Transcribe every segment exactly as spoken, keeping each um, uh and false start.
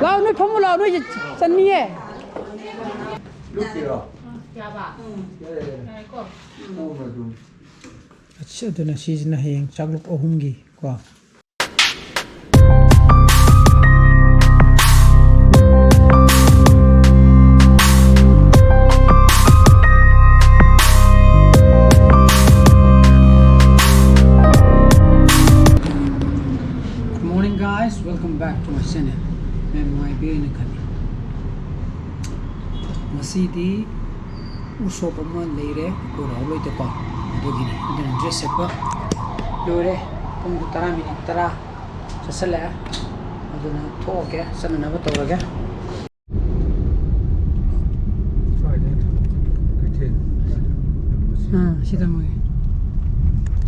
ꯂꯥꯛꯑꯣ, ꯅꯣꯏ ꯐꯝꯃꯨ ꯂꯥꯛꯑꯣ, ꯅꯣꯏ ꯆꯟꯅꯤꯌꯦ꯫ ꯑꯠꯁ, ꯑꯗꯨꯅ ꯁꯤꯁꯤꯅ ꯍꯌꯦꯡ ꯆꯥꯛꯂꯨꯛ ꯑꯍꯨꯝꯒꯤ ꯀꯣ꯫ Good morning, guys. Welcome back to my channel. ꯃꯦꯝ ꯅꯨꯡꯉꯥꯏꯕꯤꯔꯦꯅ ꯈꯜꯂꯤ꯫ ꯉꯁꯤꯗꯤ ꯎꯁꯣꯞ ꯑꯃ ꯂꯩꯔꯦ ꯑꯩꯈꯣꯏ ꯔꯥꯍꯨꯜ ꯍꯣꯏꯗꯀꯣ, ꯑꯗꯨꯒꯤꯅꯤ꯫ ꯑꯗꯨꯅ dress ꯁꯦꯠꯄ ꯂꯣꯏꯔꯦ꯫ ꯄꯨꯡ ꯇꯔꯥ ꯃꯤꯅꯤꯠ ꯇꯔꯥ ꯆꯠꯁꯜꯂꯛꯑꯦ꯫ ꯑꯗꯨꯅ ꯊꯣꯛꯑꯒꯦ, ꯆꯠꯅꯅꯕ ꯇꯧꯔꯒꯦ꯫ ꯁ꯭ꯋꯥꯏꯗ ꯀꯩꯊꯦꯜ꯫ ꯑꯥ, ꯁꯤꯗ ꯃꯣꯏ꯫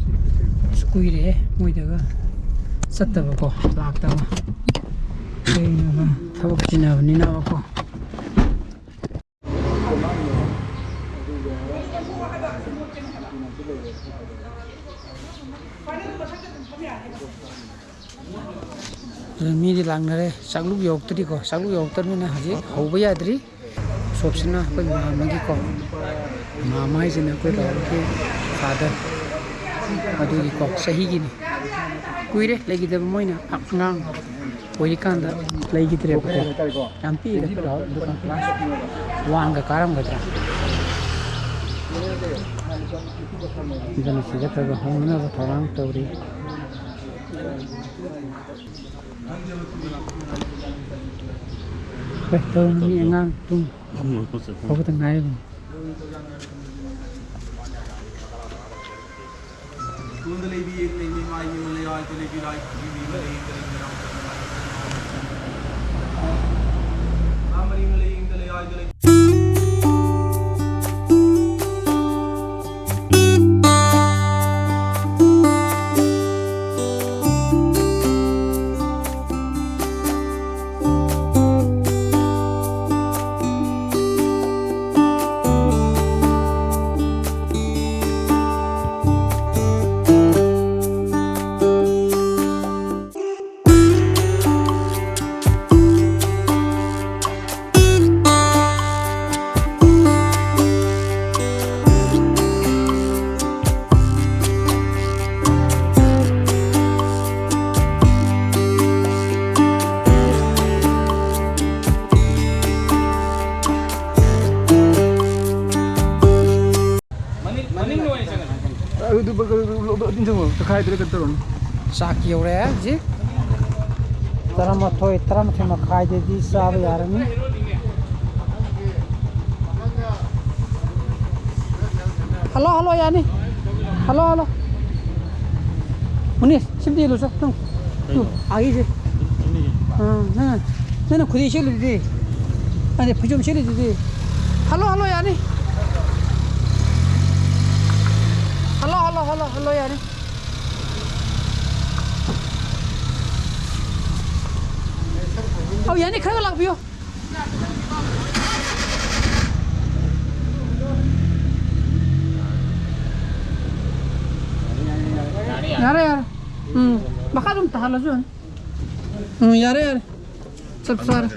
ꯁꯤ ꯀꯩꯊꯦꯜ꯫ ꯑꯁ, ꯀꯨꯏꯔꯦꯍꯦ ꯃꯣꯏꯗꯒ ꯆꯠꯇꯕꯀꯣ, ꯂꯥꯛꯇꯕ꯫ ꯀꯩꯅꯣꯕ, ꯊꯕꯛ ꯆꯤꯟꯅꯕꯅꯤꯅꯕꯀꯣ꯫ ꯑꯗꯨ ꯃꯤꯗꯤ ꯂꯥꯡꯅꯔꯦ꯫ ꯆꯥꯛꯂꯨꯛ ꯌꯧꯔꯛꯇ꯭ꯔꯤꯀꯣ꯫ ꯆꯥꯛꯂꯨꯛ ꯌꯧꯔꯛꯇ꯭ꯔꯕꯅꯤꯅ ꯍꯧꯖꯤꯛ ꯍꯧꯕ ꯌꯥꯗ꯭ꯔꯤ꯫ ꯎꯁꯣꯞꯁꯤꯅ ꯑꯩꯈꯣꯏ ꯃꯥꯝꯃꯒꯤꯀꯣ꯫ ꯃꯥꯝꯃ ꯍꯥꯏꯁꯤꯅ ꯑꯩꯈꯣꯏ ꯔꯥꯍꯨꯜꯒꯤ father꯫ ꯑꯗꯨꯒꯤꯀꯣ ꯆꯍꯤꯒꯤꯅꯤ꯫ ꯀꯨꯏꯔꯦ ꯂꯩꯈꯤꯗꯕ, ꯃꯣꯏꯅ ꯑꯉꯥꯡ ꯑꯣꯏꯔꯤꯀꯥꯟꯗ ꯂꯩꯈꯤꯗ꯭ꯔꯦꯕꯀꯣ꯫ ꯌꯥꯝ ꯄꯤꯛꯏꯗ ꯑꯩꯈꯣꯏ ꯔꯥꯍꯨꯜ ꯗꯨꯀꯥꯟ class one ꯒ ꯀꯥꯔꯝꯒꯗ꯭ꯔꯥ꯫ ꯑꯗꯨꯅ ꯁꯤꯗ ꯈꯔ ꯈꯔ ꯍꯣꯡꯅꯅꯕ ꯊꯧꯔꯥꯡ ꯇꯧꯔꯤ꯫ ꯍꯣꯏ, ꯇꯧꯔꯝꯃꯤ ꯑꯉꯥꯡ ꯄꯨꯡ ꯍꯧꯕꯇ ꯉꯥꯏꯔꯤꯕꯅꯤ꯫ ꯑꯗꯨ ꯕ-, ꯕ-, ꯕ-, ꯕ-, ꯏꯟꯖꯥꯡ ꯇꯛꯈꯥꯏꯗ꯭ꯔꯦ ꯀꯩꯅꯣ ꯇꯧꯔꯅꯤ꯫ ꯆꯥꯛ ꯌꯧꯔꯦ ꯍꯧꯖꯤꯛ꯫ ꯇꯔꯥꯃꯥꯊꯣꯏ, ꯇꯔꯥꯃꯥꯊꯣꯏ ꯃꯈꯥꯏꯗꯗꯤ ꯆꯥꯕ ꯌꯥꯔꯅꯤ꯫ ꯍꯜꯂꯣ, ꯍꯜꯂꯣ, ꯌꯥꯅꯤ꯫ Hello, hello. ꯃꯨꯅꯤꯁ, ꯁꯤꯝꯇ ꯌꯦꯡꯂꯨꯆꯣ, ꯅꯪ꯫ ꯇꯨ, ꯑꯥꯒꯤꯁꯦ꯫ ꯑꯥ, ꯅꯪ, ꯅꯪꯅ ꯈꯨꯗꯩ ꯁꯦꯠꯂꯤꯗꯨꯗꯤ꯫ ꯑꯗꯩ ꯐꯩꯖꯣꯝ ꯁꯦꯠꯂꯤꯗꯨꯗꯤ꯫ ꯍꯜꯂꯣ, ꯍꯜꯂꯣ, ꯌꯥꯅꯤ꯫ ꯍꯜꯂꯣ, ꯍꯜꯂꯣ, ꯍꯜꯂꯣ, ꯍꯜꯂꯣ, ꯌꯥꯅꯤ꯫ ꯑꯧ, ꯌꯥꯅꯤ, ꯈꯔ ꯂꯥꯛꯄꯤꯌꯣ꯫ ꯌꯥꯔꯦ, ꯌꯥꯔꯦ꯫ ꯎꯝ, ꯃꯈꯥ ꯑꯗꯨꯝ ꯇꯥꯍꯜꯂꯁꯨ ꯌꯥꯅꯤ꯫ ꯎꯝ, ꯌꯥꯔꯦ, ꯌꯥꯔꯦ꯫ ꯆꯞ ꯆꯥꯔꯦ꯫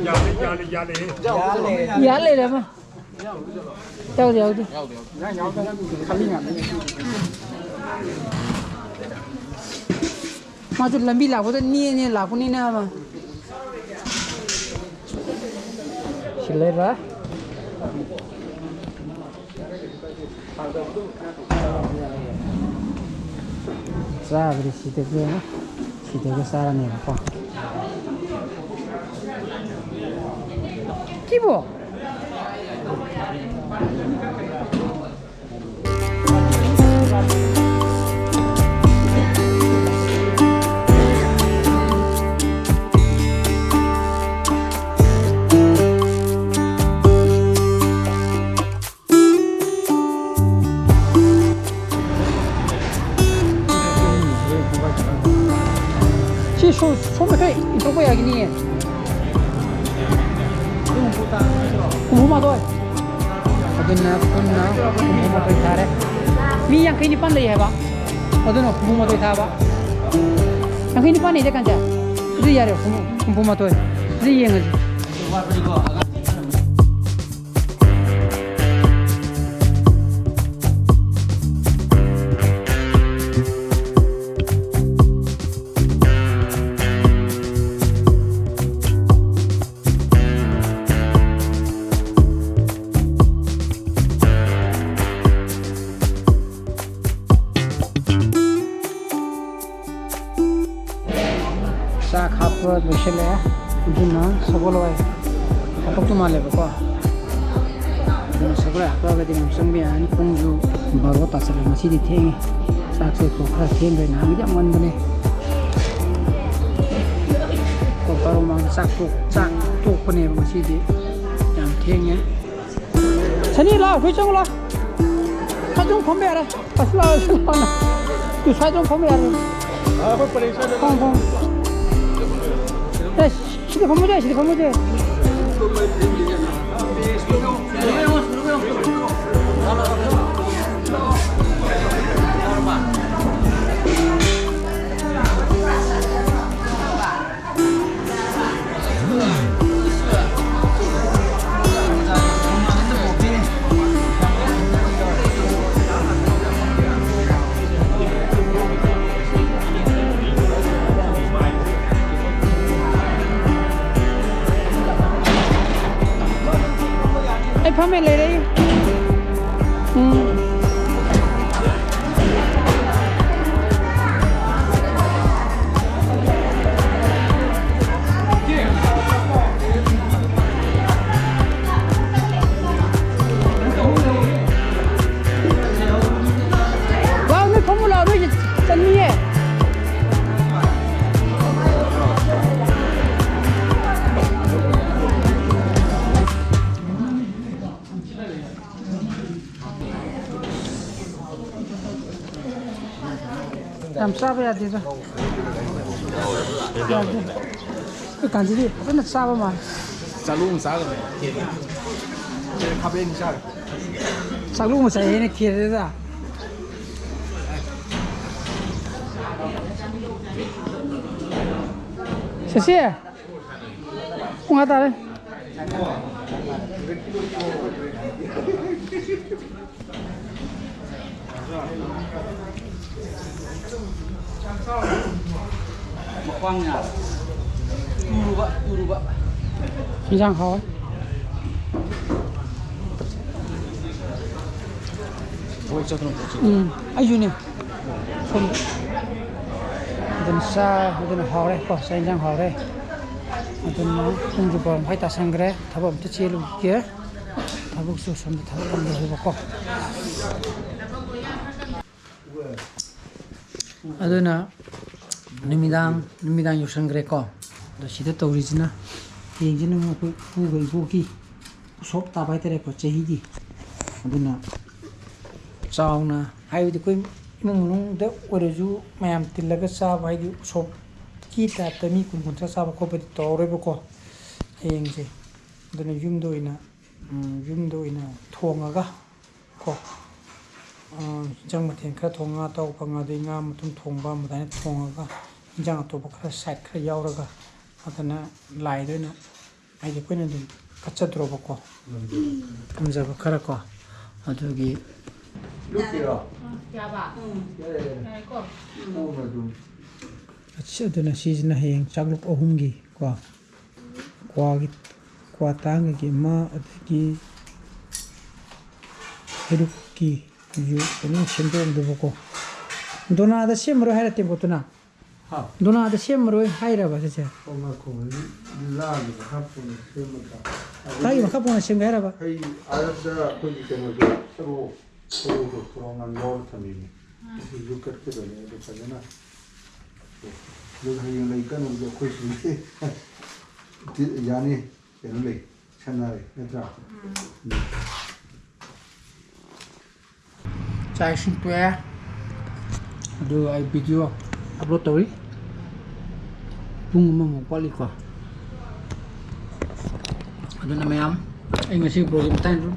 ꯌꯥꯜꯂꯦ, ꯌꯥꯜꯂꯦ, ꯌꯥꯜꯂꯦ꯫ ꯌꯥꯜ ꯂꯩꯔꯦ ꯑꯃ꯫ ꯌꯥꯎꯗꯦ, ꯌꯥꯎꯗꯦ꯫ ꯃꯥꯁꯨ ꯂꯝꯕꯤ ꯂꯥꯛꯄꯗ ꯅꯦ ꯅꯦ ꯂꯥꯛꯄꯅꯤꯅ ꯑꯃ꯫ ꯁꯤ ꯂꯩꯔꯦ꯫ ꯆꯥꯕꯗꯤ ꯁꯤꯗꯒꯤ, ꯁꯤꯗꯒꯤ ꯆꯥꯔꯅꯦꯕꯀꯣ꯫ ꯁꯤꯕꯣ? ꯁꯤ ꯁꯣ-, ꯁꯣꯝ ꯃꯈꯩ ꯏꯟꯊꯣꯛꯄ ꯌꯥꯒꯤꯅꯤꯌꯦ꯫ ꯍꯨꯝꯐꯨ ꯃꯥꯊꯣꯏ꯫ ꯑꯗꯨꯅ ꯄꯨꯟꯅ ꯍꯨꯝꯐꯨ ꯃꯥꯊꯣꯏ ꯊꯥꯔꯦ꯫ ꯃꯤ ꯌꯥꯡꯈꯩ ꯅꯤꯄꯥꯟ ꯂꯩ ꯍꯥꯏꯕ꯫ ꯑꯗꯨꯅ ꯍꯨꯝꯐꯨ ꯃꯥꯊꯣꯏ ꯊꯥꯕ꯫ ꯌꯥꯡꯈꯩ ꯅꯤꯄꯥꯟ ꯅꯤꯗ ꯀꯥꯟꯆꯥ꯫ ꯑꯗꯨ ꯌꯥꯔꯦ, ꯍꯨꯝꯐꯨ, ꯍꯨꯝꯐꯨ ꯃꯥꯊꯣꯏ꯫ ꯑꯗꯨ ꯌꯦꯡꯉꯁꯤ꯫ ꯁꯤꯜꯂꯛꯑꯦ꯫ ꯑꯗꯨꯅ ꯁꯒꯣꯜ ꯍꯋꯥꯏ ꯍꯥꯄꯛꯇꯧ ꯃꯥꯜꯂꯦꯕꯀꯣ꯫ ꯑꯗꯨꯅ ꯁꯒꯣꯜ ꯍꯋꯥꯏ ꯍꯥꯄꯛꯑꯒꯗꯤ ꯌꯥꯝ ꯆꯪꯕ ꯌꯥꯔꯅꯤ꯫ ꯄꯨꯡꯁꯨ ꯕꯥꯔꯣ ꯇꯥꯁꯜꯂꯦ꯫ ꯉꯁꯤꯗꯤ ꯊꯦꯡꯉꯦ꯫ ꯆꯥꯛꯁꯦ ꯈꯔ ꯊꯦꯡꯈ꯭ꯔꯦ꯫ ꯅꯍꯥꯟꯒꯤꯗꯤ ꯌꯥꯝ ꯉꯟꯕꯅꯦ꯫ ꯄꯨꯡ ꯕꯥꯔꯣ ꯃꯃꯥꯡꯗ ꯆꯥꯛ ꯇꯣꯛ-, ꯆꯥꯛ ꯇꯣꯛꯄꯅꯦꯕ ꯉꯁꯤꯗꯤ꯫ ꯌꯥꯝ ꯊꯦꯡꯉꯦ꯫ ꯁꯅꯤ, ꯂꯥꯎ, ꯑꯩꯈꯣꯏ ꯆꯪꯉꯨ ꯂꯥꯎ꯫ ꯁ꯭ꯋꯥꯏꯗ ꯑꯗꯨꯝ ꯐꯝꯕ ꯌꯥꯔꯦ꯫ ꯑꯁ, ꯂꯥꯎ, ꯁꯤ ꯂꯥꯎ꯫ ꯇꯨ, ꯁ꯭ꯋꯥꯏꯗ ꯑꯗꯨꯝ ꯐꯝꯕ ꯌꯥꯔꯦ꯫ ꯐꯝ, ꯐꯝ꯫ ꯑꯦ, ꯁꯤꯗ ꯐꯝꯃꯁꯦ, ꯁꯤꯗ ꯐꯝꯃꯁꯦ꯫ ꯑꯩ ꯐꯝꯃꯦ ꯂꯩꯔꯦ꯫ ꯎꯝ꯫ ꯂꯥꯎ, ꯅꯣꯏ ꯐꯝꯃꯨ ꯂꯥꯎ, ꯅꯣꯏ ꯆꯟꯅꯤꯌꯦ꯫ ꯌꯥꯝ ꯆꯥꯕ ꯌꯥꯗꯦꯗ꯫ ꯌꯥꯗꯦ꯫ ꯑꯩꯈꯣꯏ ꯀꯥꯟꯁꯤꯗꯤ ꯐꯖꯅ ꯆꯥꯕ ꯃꯥꯜꯂꯦ꯫ ꯆꯥꯛꯂꯨ ꯑꯃ ꯆꯥꯒꯗꯕꯅꯦ꯫ ꯈꯥꯕꯩ ꯑꯅꯤ ꯆꯥꯔꯦ꯫ ꯆꯥꯛꯂꯨ ꯑꯃ ꯆꯥꯏ ꯍꯥꯏꯅ ꯈꯦꯔꯗ꯫ ꯁꯦꯁꯦ꯫ ꯄꯨꯡ ꯀꯌꯥ ꯇꯥꯔꯦ? ꯃꯈ꯭ꯋꯥꯡ ꯅꯥꯔꯦ꯫ ꯇꯨꯔꯨꯕ, ꯇꯨꯔꯨꯕ꯫ ꯏꯟꯖꯥꯡ ꯍꯥꯎꯋꯦ꯫ ꯎꯝ, ꯑꯩꯁꯨꯅꯦ꯫ ꯁꯣꯝꯗ꯫ ꯑꯗꯨꯅ ꯆꯥ-, ꯑꯗꯨꯅ ꯍꯥꯎꯔꯦ ꯀꯣ, ꯆꯥꯛ ꯏꯟꯖꯥꯡ ꯍꯥꯎꯔꯦ꯫ ꯑꯗꯨꯅ ꯄꯨꯡꯁꯨ ꯕꯥꯔꯣ ꯃꯈꯥꯏ ꯇꯥꯁꯟꯈ꯭ꯔꯦ꯫ ꯊꯕꯛ ꯑꯝꯇ ꯆꯦꯜꯂꯨꯈꯤꯒꯦ꯫ ꯊꯕꯛꯁꯨ ꯁꯣꯝꯗ ꯊꯕꯛ ꯑꯃ ꯂꯩꯌꯦꯕꯀꯣ꯫ ꯑꯗꯨꯅ ꯅꯨꯃꯤꯗꯥꯡ, ꯅꯨꯃꯤꯗꯥꯡ ꯌꯧꯁꯟꯈ꯭ꯔꯦꯀꯣ꯫ ꯑꯗꯣ ꯁꯤꯗ ꯇꯧꯔꯤꯁꯤꯅ, ꯍꯌꯦꯡꯁꯤꯅ ꯑꯃꯨꯛ ꯑꯩꯈꯣꯏ ꯏꯄꯨꯒ ꯏꯕꯣꯛꯀꯤ ꯎꯁꯣꯞ ꯇꯥꯕ ꯍꯥꯏꯇꯥꯔꯦꯀꯣ, ꯆꯍꯤꯒꯤ꯫ ꯑꯗꯨꯅ ꯆꯥꯎꯅ, ꯍꯥꯏꯕꯗꯤ ꯑꯩꯈꯣꯏ ꯏꯃꯨꯡ ꯃꯅꯨꯡꯗ ꯑꯣꯏꯔꯁꯨ ꯃꯌꯥꯝ ꯇꯤꯜꯂꯒ ꯆꯥꯕ, ꯍꯥꯏꯗꯤ ꯎꯁꯣꯞꯀꯤ ꯇꯥꯏꯞꯇ ꯃꯤ ꯀꯨꯟ ꯀꯨꯟꯊ꯭ꯔꯥ ꯆꯥꯕ ꯈꯣꯠꯄꯗꯤ ꯇꯧꯔꯔꯣꯏꯕꯀꯣ ꯍꯌꯦꯡꯁꯦ꯫ ꯑꯗꯨꯅ ꯌꯨꯝꯗ ꯑꯣꯏꯅ, ꯎꯝ, ꯌꯨꯝꯗ ꯑꯣꯏꯅ ꯊꯣꯡꯉꯒ ꯀꯣ, ꯎꯝ, ꯏꯟꯖꯥꯡ ꯃꯊꯦꯜ ꯈꯔ ꯊꯣꯡꯉꯒ, ꯑꯇꯥꯎ ꯑꯐꯪ ꯑꯗꯩ ꯉꯥ ꯃꯇꯨꯝ ꯊꯣꯡꯕ ꯑꯗꯨꯃꯥꯏꯅ ꯊꯣꯡꯉꯒ, ꯏꯟꯖꯥꯡ ꯑꯇꯣꯞꯄ ꯈꯔ side ꯈꯔ ꯌꯥꯎꯔꯒ, ꯑꯗꯨꯅ ꯂꯥꯏꯗ ꯑꯣꯏꯅ, ꯍꯥꯏꯗꯤ ꯑꯩꯈꯣꯏꯅ ꯑꯗꯨꯝ ꯀꯠꯆꯗ꯭ꯔꯣꯕꯀꯣ, ꯊꯝꯖꯕ ꯈꯔ ꯀꯣ, ꯑꯗꯨꯒꯤ꯫ ꯂꯨꯞꯄꯤꯔꯣ? ꯌꯥꯕ? ꯌꯥꯔꯦ, ꯌꯥꯔꯦ꯫ ꯌꯥꯔꯦꯀꯣ? ꯀꯣꯝꯅ ꯑꯗꯨꯝ꯫ ꯑꯁ, ꯑꯗꯨꯅ ꯁꯤꯁꯤꯅ ꯍꯌꯦꯡ ꯆꯥꯛꯂꯨꯛ ꯑꯍꯨꯝꯒꯤ ꯀꯣ, ꯀ꯭ꯋꯥꯒꯤ, ꯀ꯭ꯋꯥ ꯇꯥꯡꯒꯒꯤ ꯑꯃ, ꯑꯗꯒꯤ ꯍꯩꯔꯨꯛꯀꯤꯁꯨ ꯐꯖꯅ ꯁꯦꯝꯗꯣꯛꯑꯝꯗꯕꯀꯣ꯫ ꯗꯣꯅꯥꯗ ꯁꯦꯝꯃꯔꯣꯏ ꯍꯥꯏꯔ ꯇꯦꯡꯀꯣꯠꯇꯨꯅ? ꯍꯥ? ꯗꯣꯅꯥꯗ ꯁꯦꯝꯃꯔꯣꯏ ꯍꯥꯏꯔꯕ ꯁꯤꯁꯦ? ꯑꯣ, ꯉꯥꯏꯈꯣ, ꯂꯤꯛꯂꯥꯒꯤ ꯃꯈꯥ ꯄꯣꯟꯅ ꯁꯦꯝꯃꯒ꯫ ꯀꯥꯏꯒꯤ ꯃꯈꯥ ꯄꯣꯟꯅ ꯁꯦꯝꯒꯦ ꯍꯥꯏꯔꯕ? ꯑꯩ ꯑꯥꯗ ꯑꯩꯈꯣꯏꯒꯤ ꯀꯩꯅꯣꯗꯣ, ꯊꯔꯣ, ꯊꯔꯣꯗꯣ, ꯊꯔꯣ ꯉꯥꯟ ꯌꯥꯎꯔ ꯊꯝꯃꯤꯅꯦ꯫ ꯑꯗꯨꯁꯨ ꯀꯠꯀꯗꯕꯅꯦ, ꯑꯗꯨ ꯐꯖꯅ꯫ ꯑꯗꯨꯒ ꯍꯌꯦꯡ ꯂꯩ ꯀꯠꯅꯕꯗꯣ ꯑꯩꯈꯣꯏ ꯁꯤꯒꯤ, ꯌꯥꯅꯤ, ꯀꯩꯅꯣ ꯂꯩ, ꯁꯅꯥ ꯂꯩ, ꯅꯠꯇ꯭ꯔꯥ? ꯎꯝ꯫ ꯆꯥꯛ ꯏꯁꯤꯡ ꯇꯣꯛꯑꯦ꯫ ꯑꯗꯨꯒ ꯑꯩ video upload ꯇꯧꯔꯤ꯫ ꯄꯨꯡ ꯑꯃꯃꯨꯛ ꯋꯥꯠꯂꯤꯀꯣ꯫ ꯑꯗꯨꯅ ꯃꯌꯥꯝ, ꯑꯩ ꯉꯁꯤ vlog ꯁꯤ ꯃꯇꯥꯡꯗ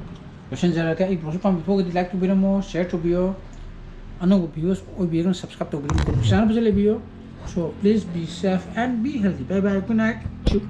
ꯂꯣꯏꯁꯤꯟꯖꯔꯒꯦ꯫ ꯑꯩ vlog ꯁꯤ ꯄꯥꯝꯕꯤꯊꯣꯛꯑꯒꯗꯤ like ꯇꯧꯕꯤꯔꯝꯃꯣ, share ꯇꯧꯕꯤꯌꯣ꯫ ꯑꯅꯧꯕ viewers ꯑꯣꯏꯕꯤꯔꯒꯅ subscribe ꯇꯧꯕꯤꯔꯝꯃꯣ꯫ Channel ꯐꯖꯅ ꯂꯩꯕꯤꯌꯣ꯫ So please be safe and be healthy. Bye bye. Good night. Choo.